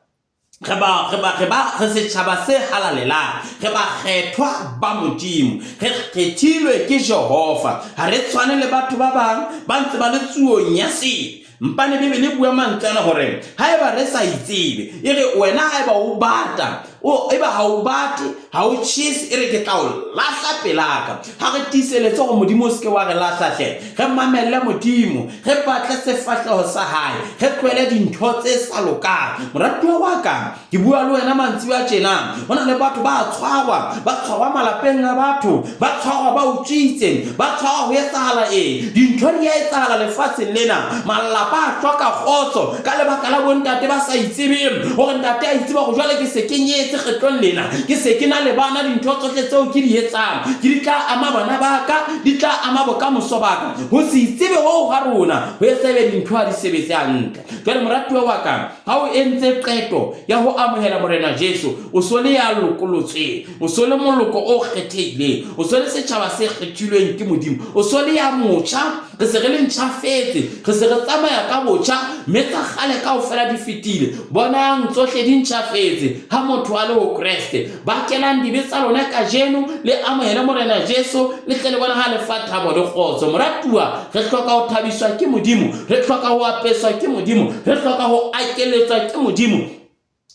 Re ba, re ba, re ba, re setjhaba se halalelang. Re bakgethwa ba Modimo. Re kgethilwe ke Jehova. Ha re tshwane le batho ba bang ba ntse ba le tsuong ya sebe. Mpane Bibele e bua mantswe ana hore haeba re sa itsebe, e re wena haeba o bata, o eba ha o bate, ha o tjhese, e re ke tla o lahla pelaka. Ha re tiiseletse hore Modimo o se ke wa re lahla hle. Re mamelle Modimo, re batle sefahleho sa hae, re tlohele dintho tse sa lokang. Moratuwa wa ka, ke bua le wena mantsiwe a tjena. Ho na le batho ba tshwarwa, ba tshwarwa malapeng a batho, ba tshwarwa ba utswitse, ba tshwarwa ho etsahala eng. Dintho di a etsahala lefatsheng lena. Malapa a hloka kgotso ka lebaka la bontate ba sa itsebeng hore ntate a itseba hore jwale ke se ke nyetse kgetlong lena, ke se ke na le bana, dintho tsohle tseo ke di etsang ke di tla ama bana ba ka, di tla ama bokamoso ba ka. Ho se itsebe hoo ha rona ho etsa ebe dintho ha di sebetse hantle. Jwale moratuwa wa ka, ha o entse qeto ya ho amohela Morena Jesu, o so le ya lokolotsweng, o so le moloko o kgethehileng, o so le setjhaba se kgethilweng ke Modimo, o so le ya motjha. Re se re le ntjhafetse, re se re tsamaya ka botjha, mme tsa kgale kaofela di fetile. Bonang, tsohle di ntjhafetse ha motho a le ho Kreste. Bakelang dibe tsa lona kajeno, le amohele Morena Jesu, le tle le bone ha le fa thabo le kgotso. Moratuwa, re hloka ho thabiswa ke Modimo, re hloka ho apeswa ke Modimo, re hloka ho akeletswa ke Modimo.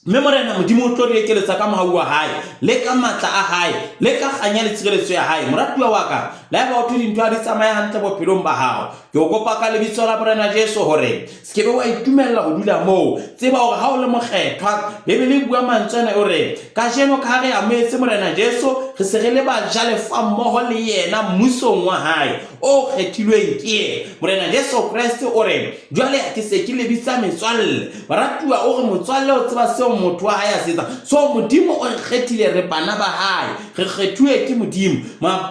Mme Morena Modimo o tlo re ekeletsa ka mohau wa hae, le ka matla a hae, le ka kganya le tshireletso ya hae. Moratuwa wa ka, le haeba ho thwe dintho ha di tsamaye hantle bophelong ba hao, ke o kopa ka lebitso la Morena Jesu hore se ke be wa itumella ho dula moo. Tseba hore ha o le mokgethwa, Bibele e bua mantswe ana e re, Kajeno ka ha re amohetse Morena Jesu, re se re le bajalefa mmoho le yena mmusong wa hae o kgethilweng ke yena. Morena Jesu Kreste o re, Jwale ke se ke le bitsa metswalle. Baratuwa, o re motswalle o tseba seo motho wa hae a se etsang. So Modimo o re kgethile, re bana ba hae. Re kgethuwe ke Modimo.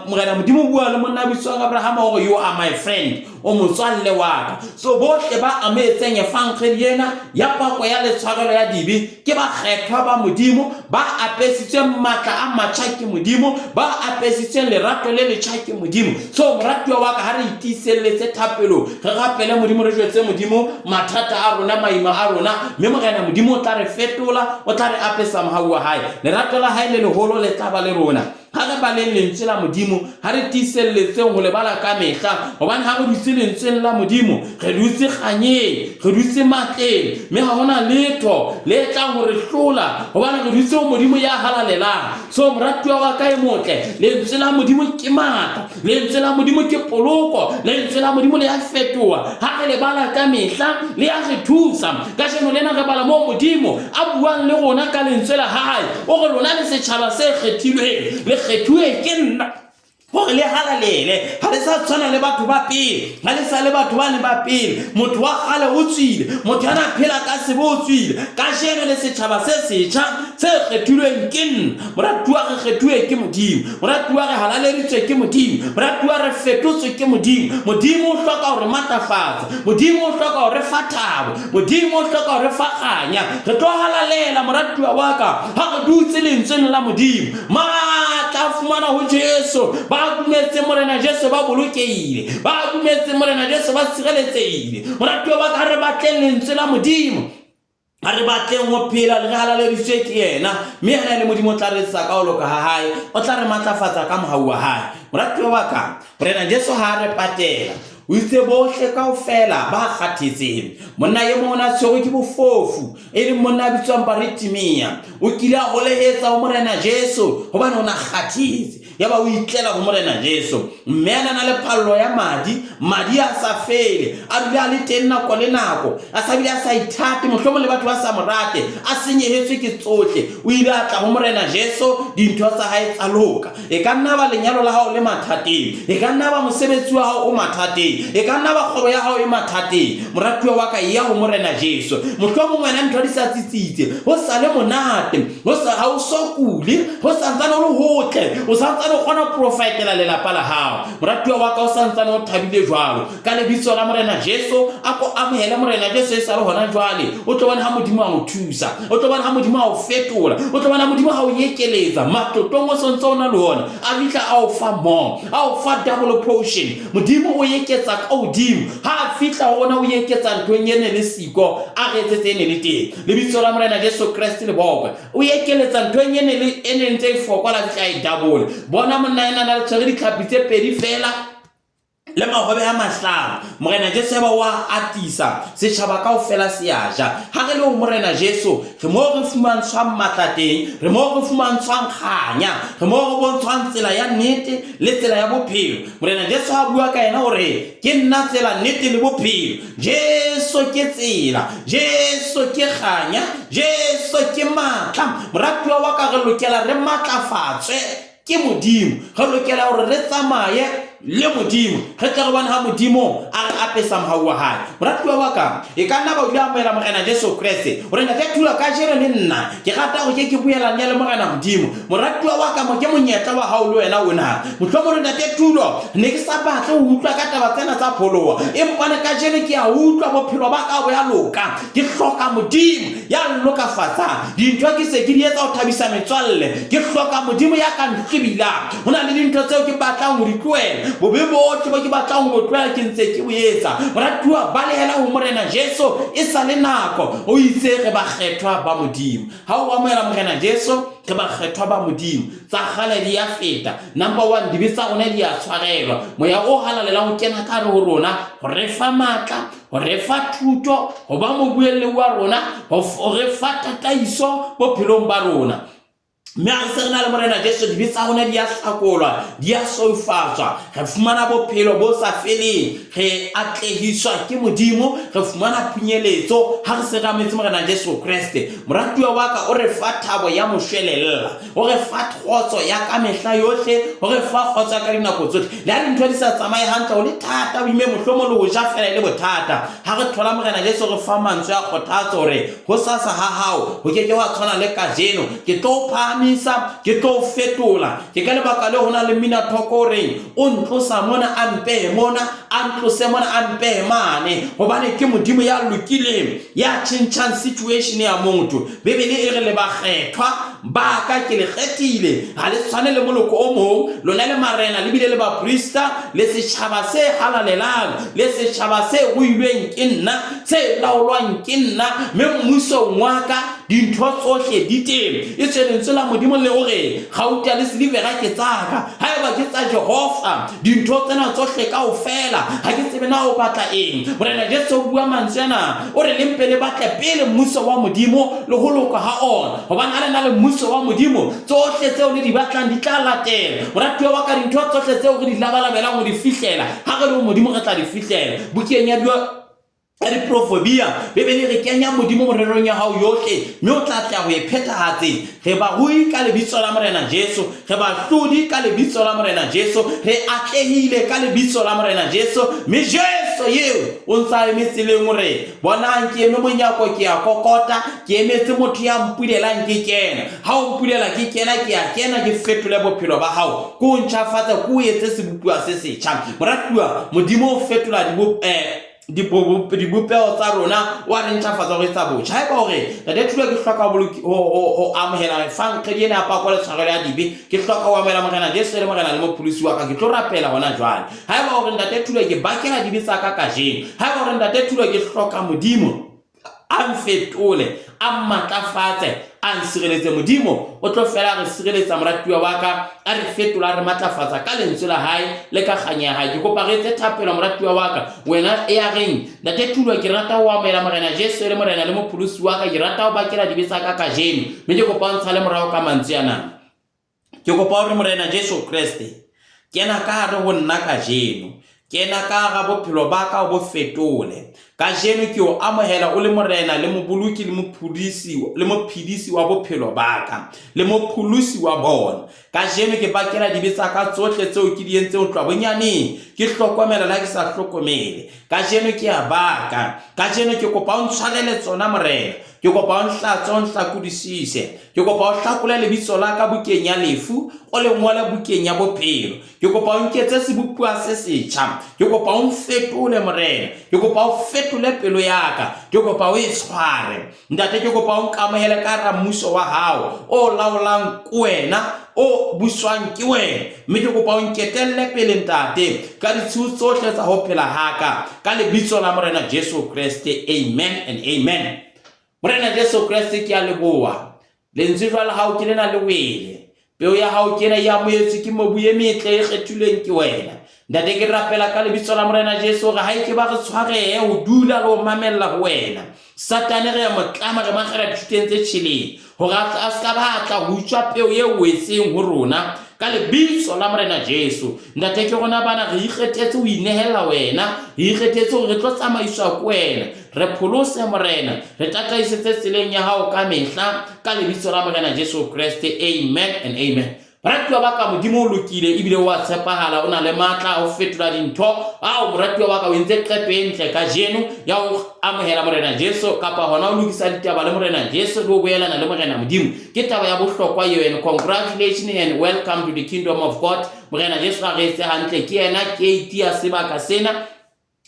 Morena Modimo o bua le monna a bitswang Abrahama o re, You are my friend. O motswalle wa ka. So bohle ba amohetseng efankgedi ena ya pako ya le tshwarelo ya dibe ke bakgethwa ba Modimo, ba apesitsweng matla a matjha ke Modimo, ba apesitsweng lerato le letjha ke Modimo. So moratuwa wa ka, ha re itiiselletse thapelong, re rapele Modimo, re jwetse Modimo mathata a rona, maima a rona, mme Morena Modimo o tla re fetola, o tla re apesa mohau wa hae. Lerato la hae le leholo le tla ba le rona. Ha re baleng Lentswe la Modimo, ha re tiiselletseng ho le bala ka mehla, hobane ha re dutse Lentsweng la Modimo, re dutse kganyeng, re dutse matleng, mme ha hona letho le tlang ho re hlola, hobane re dutse ho Modimo ya halalelang. So, moratuwa wa ka e motle, Lentswe la Modimo ke matla, Lentswe la Modimo ke poloko, Lentswe la Modimo le a fetoha. Ha re le bala ka mehla, le a re thusa. Kajeno lena re bala moo Modimo a buang le rona ka Lentswe la hae. O re lona le setjhaba se kgethilweng, le kgethuwe ke nna. Gore le halalele, ga le sa tshwana le batho ba pele, ga le sa le batho ba ne ba pele. Motho wa kgale o tswile, motho ya na phela ka sebe o tswile. Kajeno le setjhaba se setjha se kgethilweng ke nna. Moratuwa, re kgethuwe ke Modimo. Moratuwa, re halaleditswe ke Modimo. Moratuwa, re fetotswe ke Modimo. Modimo o hloka ho re matlafatsa. Modimo o hloka ho re fa thabo. Modimo o hloka ho re fa kganya. Re tlo halalela, moratuwa wa ka, ha re dutse lentsweng la Modimo. Matla a fumana ho Jesu. Ba dumetseng Morena Jesu ba bolokehile. Ba dumetseng Morena Jesu ba sireletsehile. Moratuwa wa ka, re batleng lentswe la Modimo. A re batleng ho phela re halaleditswe ke yena, mme yena e le Modimo o tla re etsetsa ka ho loka ha hae, o tla re matlafatsa ka mohau wa hae. Moratuwa wa ka, Morena Jesu ha a re patela, o itse bohle kaofela ba kgathetseng. Monna e mong o ne a tshwerwe ke bofofu, e leng monna a bitswang Baritimea. O kile a holehetsa ho Morena Jesu hobane o ne a kgathetse. Yaba o itlela ho Morena Jesu, mme a na le phallo ya madi, madi a sa fele, a dule a le teng nako le nako, a sa bile a sa ithate, mohlomong le batho ba sa mo rate, a senyehetswe ke tsohle. O ile a tla ho Morena Jesu, dintho tsa hae tsa loka. E ka nna ba lenyalo la hao le mathateng, e ka nna ba mosebetsi wa hao o mathateng, e ka nna ba kgwebo ya hao e mathateng. Moratuwa wa ka, eya ho Morena Jesu. Mohlomong wena ntho di sa tsitsitse, ho sa le monate, ho sa ha o so kule, ho santsane o le hotle, o santsane o kgona ho profetela lelapa la hao. Moratuwa wa ka, o santsane o thabile jwalo. Ka lebitso la Morena Jesu, a ko amohele Morena Jesu e sa le hona jwale. O tlo bona ha Modimo a o thusa, o tlo bona ha Modimo a o fetola, o tlo bona Modimo ha o ekeletsa matlotlong o sontse o na le ona. A fihla a o fa more, a o fa double portion. Modimo o eketsa ka hodimo. Ha a fihla ho rona o eketsa nthong e ne le siko, a re etsetse e ne le teng. Lebitso la Morena Jesu Kreste le bokwe. O ekeletsa nthong e ne le e ne ntse e fokola, fihla e double. Bona monna ena na le tshwere ditlhapi tse pedi fela le mahobe a mahlano. Morena Jesu eba wa atisa, setjhaba kaofela se a ja. Ha re le ho Morena Jesu, re moo re fumantshwang matla teng, re moo re fumantshwang kganya, re moo re bontshwang tsela ya nnete le tsela ya bophelo. Morena Jesu ha bua ka yena hore ke nna tsela, nnete le bophelo. Jesu ke tsela, Jesu ke kganya, Jesu ke matla. Moratuwa wa ka, re lokela re matlafatswe ke Modimo. Re lokela hore re tsamaye le Modimo, re tle re bone ha Modimo a re apesa mohau wa hae. Moratuwa wa ka, e ka nna ba o ile amohela Morena Jesu Kreste. O re, Ntate Thula, kajeno le nna ke rata hore ke ke boelane le Morena Modimo. Moratuwa wa ka, mo ke monyetla wa hao le wena ona. Mohlomong re, Ntate Thulo, ne ke sa batle ho utlwa ka taba tsena tsa pholoho, empa ne kajeno ke a utlwa bophelo ba ka bo ya loka. Ke hloka Modimo ya nlokafatsang. Dintho ke se ke di etsa ho thabisa metswalle. Ke hloka Modimo ya ka ntlwibilang. Ho na le dintho tseo ke batlang ho di tlohela. Bobe bohle bo ke batlang ho bo tlohela ke ntse ke bo etsa. Moratuwa, balehela ho Morena Jesu e sa le nako. O itse re bakgethwa ba Modimo. Ha o amohela Morena Jesu, re bakgethwa ba Modimo. Tsa kgale di ya feta. Number one, dibe tsa rona di a tshwarelwa. Moya o halalelang o kena ka hare ho rona ho re fa matla, ho re fa thuto, ho ba mobuelli wa rona, ho re fa tataiso bophelong ba rona. Mme ha re se re na le Morena Jesu, dibe tsa rona di a hlakolwa, di a sweufatswa, re fumana bophelo bo sa feleng, re atlehiswa ke Modimo, re fumana phunyeletso ha re se re ametse Morena Jesu Kreste. Moratuwa wa ka o re fa thabo ya moshwelella, o re fa kgotso ya kamehla yohle, o re fa kgotso ya ka dinako tsohle. Le ha dintho di sa tsamaye hantle, ho le thata, o ime mohlomong le ho ja fela e le bothata. Ha re thola Morena Jesu, re fa mantswe a kgothatso hore hosasa ha hao ho ke ke hwa tshwana le kajeno. Ke tlo o phahamisa, ke tlo o fetola. Ke ka lebaka leo ho na le mmina thoko o reng, o ntlosa mona a mpehe mona, a ntlose mona a mpehe mane. Hobane ke Modimo ya lokileng, ya tjhentjhang situation ya motho. Bibele e re le bakgethwa ba ka ke le kgethile, ha le tshwane le moloko o mong, lona le marena le bile le baprista, le setjhaba se halalelang, le setjhaba se ruilweng ke nna, se laolwang ke nna, mme mmusong wa ka dintho tsohle di teng. Etswe lentswe la Modimo le hore gauta le silivera ke tsa ka, haeba ke tsa Jehova dintho tsena tsohle kaofela, ha ke tsebe na o batla eng. Morena Jesu o bua mantswe ana, o re le mpe le batle pele mmuso wa Modimo le ho loka ha ona, hobane ha le na le mmuso wa Modimo, tsohle tseo le di batlang di tla latela. Moratuwa wa ka, dintho tsohle tseo re di labalabelang ho di fihlela, ha re le ho Modimo re tla di fihlela. Bukeng ya Ka diprofobia, Bibele e re kenya Modimo morerong ya hao yohle, mme o tla tla ho e phethahatseng. Re barui ka lebitso la Morena Jesu, re bahlodi ka lebitso la Morena Jesu, re atlehile ka lebitso la Morena Jesu, mme Jesu eo o ntse a eme tseleng o re, Bonang, ke eme monyako, ke a kokota, ke emetse motho ya mpulelang ke kena. Ha o mpulela ke kena, ke a kena, ke fetole bophelo ba hao, ke o ntjhafatse, ke o etse sebopuwa se setjha. Moratuwa, Modimo o fetola dibopeho tsa rona, wa re ntjhafatsa ho re etsa botjha. Haeba hore Ntate Thulo ke hloka ho amohela efankgedi ena ya pako le tshwarelo ya dibe, ke hloka ho amohela Morena Jesu e le Morena le Mopholosi wa ka, ke tlo rapela hona jwale. Haeba hore Ntate Thulo ke bakela dibe tsa ka kajeno, haeba hore Ntate Thulo ke hloka Modimo a mfetole, a mmatlafatse, a nsireletse, Modimo o tlo fela a re sireletsa moratuwa wa ka, a re fetola, a re matlafatsa ka lentswe la hae le ka kganya ya hae. Ke kopa re etse thapelo moratuwa wa ka, wena ya reng, Ntate Thulo, ke rata ho amohela Morena Jesu e le Morena le Mopholosi wa ka, ke rata ho bakela dibe tsa ka kajeno, mme ke kopa o ntshale morao ka mantswe ana. Ke kopa hore Morena Jesu Kreste, kena ka hare ho nna kajeno. Kena ka hara bophelo ba ka o bo fetole. Kajeno ke o amohela o le Morena le Moboloki le Mopholosi le Mophedisi wa bophelo ba ka, le Mopholosi wa bona. Kajeno ke bakela dibe tsa ka tsohle tseo ke di entseng ho tloha bonyaneng, ke hlokomela le ha ke sa hlokomele. Kajeno ke a baka. Kajeno ke kopa o ntshwarele tsona Morena. Ke kopa o nhlatse, o nhlakodisise. Ke kopa o hlakole lebitso la ka bukeng ya lefu, o le ngole bukeng ya bophelo. Ke kopa o nketse sebopuwa se setjha. Ke kopa o mfetole Morena. Ke kopa o fetole pelo ya ka. Ke kopa o e tshware. Ntate, ke kopa o nkamohele ka hara mmuso wa hao o laolang ke wena, o buswang ke wena. Mme ke kopa o nketelle pele Ntate ka ditshiu tsohle tsa ho phela ha ka, ka lebitso la Morena Jesu Kreste. Amen and amen. Morena Jesu Kreste, ke a leboha. Lentswe jwale hao ke lena le wele. Peo ya hao ke ena e amohetswe ke mobu e metle e kgethilweng ke wena. Ntate, ke rapela ka lebitso la Morena Jesu hore ha e ke ba re tshwarehe ho dula le ho mamella ho wena. Satane re ya mo tlama, re makgela dithuteng tse tjheleng hore a se ka ba tla ho utswa peo e wetseng ho rona ka lebitso la Morena Jesu. Ntate, ke rona bana re ikgethetse ho inehela wena, re ikgethetse hore re tlo tsamaiswa ke wena. Re pholose Morena, re tataisetse tseleng ya hao ka mehla ka lebitso la Morena Jesu Kreste. Amen and amen. Moratuwa wa ka, Modimo o lokile ebile o a tshepahala, o na le matla a ho fetola dintho. Ao, moratuwa wa ka, o entse qeto e ntle kajeno ya ho amohela Morena Jesu kapa hona ho lokisa ditaba le Morena Jesu le ho boelana le Morena Modimo. Ke taba ya bohlokwa eo, and congratulations and welcome to the kingdom of God. Morena Jesu a re etse hantle, ke yena keiti ya sebaka sena.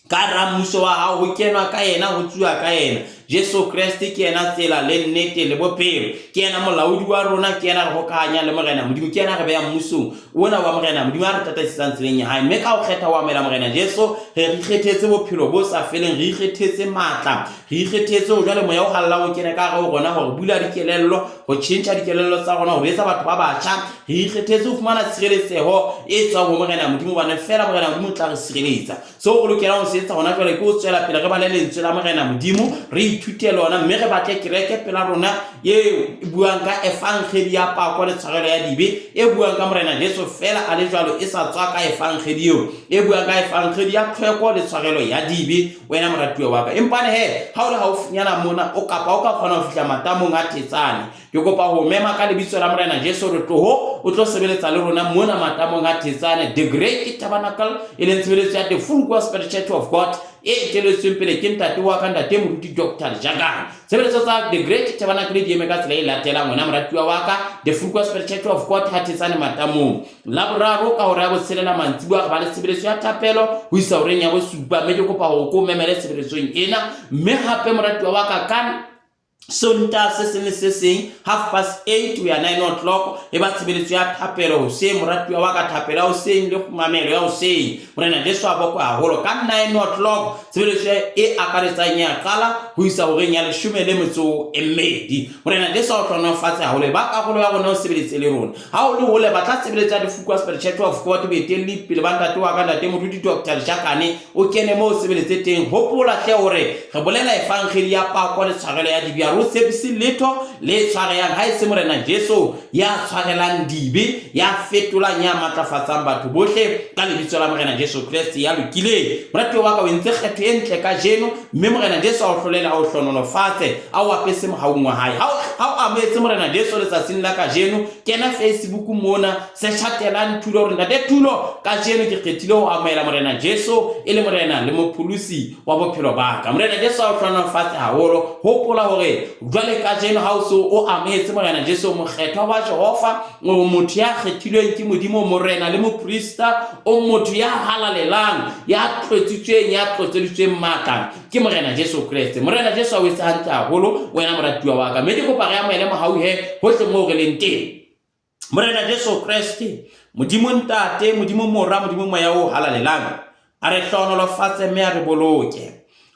Ka hara mmuso wa hao ho kenwa ka yena, ho tsuwa ka yena. Jesu Kreste ke yena tsela le nnete le bophelo. Ke yena molaodi wa rona, ke yena re hokahanyang le Morena Modimo, ke yena re behang mmusong ona wa Morena Modimo a re tataisetsang tseleng ya hae. Mme ka ho kgetha ho amohela Morena Jesu, re ikgethetse bophelo bo sa feleng, re ikgethetse matla, re ikgethetse ho jwale moya o hallang o kene ka hare ho rona hore bula dikelello, ho tjhentjha dikelello tsa rona, ho re etsa batho ba batjha. Re ikgethetse ho fumana tshireletseho e tswang ho Morena Modimo, hobane feela Morena Modimo o tla re sireletsa. Seo re lokelang ho se etsa hona jwale ke ho tswela pele re bale lentswe la Morena Modimo, re ithute lona, mme re batle kereke pela rona e buang ka efangedi ya pako le tshwarelo ya dibe, e buang ka Morena Jesu feela a le jwalo, e sa tswa ka efangedi eo, e buang ka efangedi ya tlhweko le tshwarelo ya dibe. Wena moratuwa wa ka, empa he ha o le haufinyana mona o kapa o ka kgona ho fihla matamong a Thetsane, Ke kopa ho mema ka lebitso la Morena Jesu hore tloho o tlo sebeletsa le rona mona matamong a Thetsane, The Great Tabernacle, e leng tshebeletso ya The Full Gospel Church of God e eteletsweng pele ke ntate wa ka, ntate Moruti Dr. Jakane. Tshebeletso tsa The Great Tabernacle di eme ka tsela e latelang, wena moratuwa wa ka, The Full Gospel Church of God ha Thetsane matamong. Laboraro ka hora ya botshelela mantsiboa re ba le tshebeletso ya thapelo ho isa horeng ya bosupa, mme ke kopa hore ko memele tshebeletsong ena. Mme hape moratuwa wa ka, ka Sontaha se seng le se seng 8:30 ho ya 9 o'clock e ba tshebeletso ya thapelo hoseng, moratuwa wa ka, thapelo ya hoseng le kgumamelo ya hoseng. Morena Jesu a bokwe haholo. Ka 9 o'clock tshebeletso e akaretsang ya qala ho isa horeng ya 12. Morena Jesu a o hlohonolofatse haholo. E ba karolo ya rona o sebeletse le rona. Ha o le hole, batla tshebeletso ya The Full Gospel Church of God boetelli pele ba ntate wa ka, ntate Moruti Dr. Jakane, o kene moo o sebeletse teng. Hopola hle hore re bolela efangeli ya pako le tshwarelo ya dibe. Ha re o tshepise letho le tshwarehang ha e se Morena Jesu ya tshwarelang dibe, ya fetolang, ya matlafatsang batho bohle ka lebitso la Morena Jesu Kreste ya lokileng. Moratuwa wa ka, o entse kgetho e ntle kajeno, mme Morena Jesu a o hlolele, a o hlohonolofatse, a o apese mohaung wa hae. Ha o amohetse Morena Jesu letsatsing la kajeno, kena Facebook mona, searcha Telang Thulo, hore Ntate Thulo, kajeno ke kgethile ho amohela Morena Jesu e le Morena le Mopholosi wa bophelo ba ka. Morena Jesu a o hlohonolofatse haholo. Hopola hore jwale kajeno ha o se o amohetse Morena Jesu, mokgethwa wa Jehova, o motho ya kgethilweng ke Modimo, Morena le moprista, o motho ya halalelang, ya tlotsitsweng, ya tlotseditsweng matla ke Morena Jesu Kreste. Morena Jesu a o etse hantle haholo, wena moratuwa wa ka. Mme ke kopa re amohele mohau he hohle moo re leng teng. Morena Jesu Kreste, Modimo Ntate, Modimo Mora, Modimo Moya o Halalelang, a re hlohonolofatse mme a re boloke.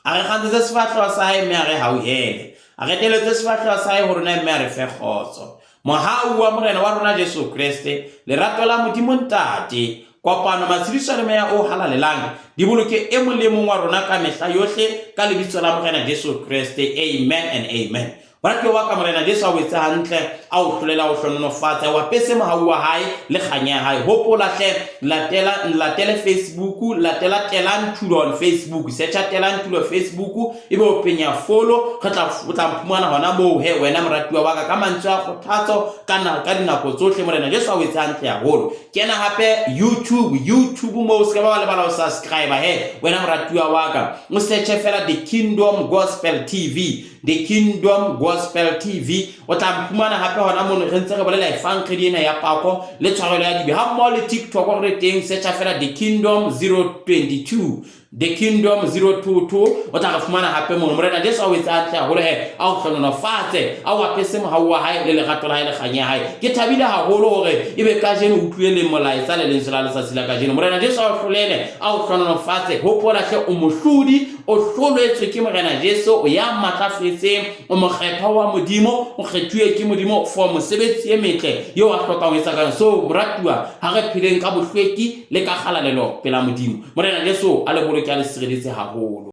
A re kgantshetse sefahleho sa hae mme a re hauhele. A re teletse sefahleho sa hae ho rona mme a re fe kgotso. Mohau wa Morena wa rona Jesu Kreste, lerato la Modimo Ntate, kopano, matshediso le Moya o Halalelang di boloke e mong le mong wa rona ka mehla yohle ka lebitso la Morena Jesu Kreste. Amen and amen. Moratuwa wa ka, Morena Jesu a o etse hantle, a o hlolele, a o hlohonolofatse, a o apese mohau wa hae le kganya ya hae. Hopola hle, latela, latele Facebook, latela Telang Thulo on Facebook, searcha Telang Thulo Facebook, ebe o penya follow, re tla, o tla mphumana hona moo he wena moratuwa wa ka, ka mantswe a kgothatso, ka na, ka dinako tsohle. Morena Jesu a o etse hantle haholo. Kena hape YouTube, YouTube moo o se ke ba wa lebala ho subscribe he wena moratuwa wa ka. O searche fela The Kingdom Gospel TV. The Kingdom Gospel TV. O tla mphumana hape hona mono re ntse re bolela efankgedi ena ya pako le tshwarelo ya dibe ha mmoho le TikTok re teng, searcha fela The Kingdom 022, The Kingdom 022, o tla re fumana hape mono. Morena Jesu a o etse hantle haholo he, a o hlohonolofatse, a o apese mohau wa hae le lerato la hae le kganya ya hae. Ke thabile haholo hore ebe kajeno o utlwile le molaetsa le lentswe la letsatsi la kajeno. Morena Jesu a o hlolele, a o hlohonolofatse. Hopola hle, o mohlodi, o hloletswe ke Morena Jesu, o ya matlafetseng, o mokgethwa wa Modimo, o kgethuwe ke Modimo for mosebetsi e metle eo a hlokang ho etsa ka yona. So moratuwa, ha re pheleng ka bohlweki le ka kgalalelo pela Modimo. Morena Jesu a le boloke, a le sireletse haholo.